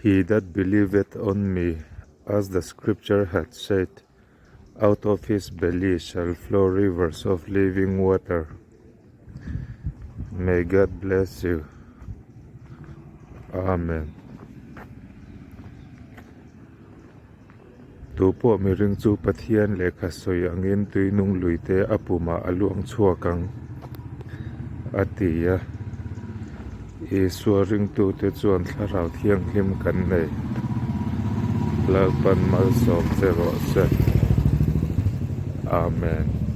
He that believeth on me, as the scripture hath said, out of his belly shall flow rivers of living water. May God bless you. Amen. Tu pawh mihring chu Pathian lehkha sawi angin tuinung luite a pumah a luang chhuak ang, a ti a. Isua ringtute chuan Thlarau Thianghlim kan nei. Lalpan malsawm che rawh se. Amen.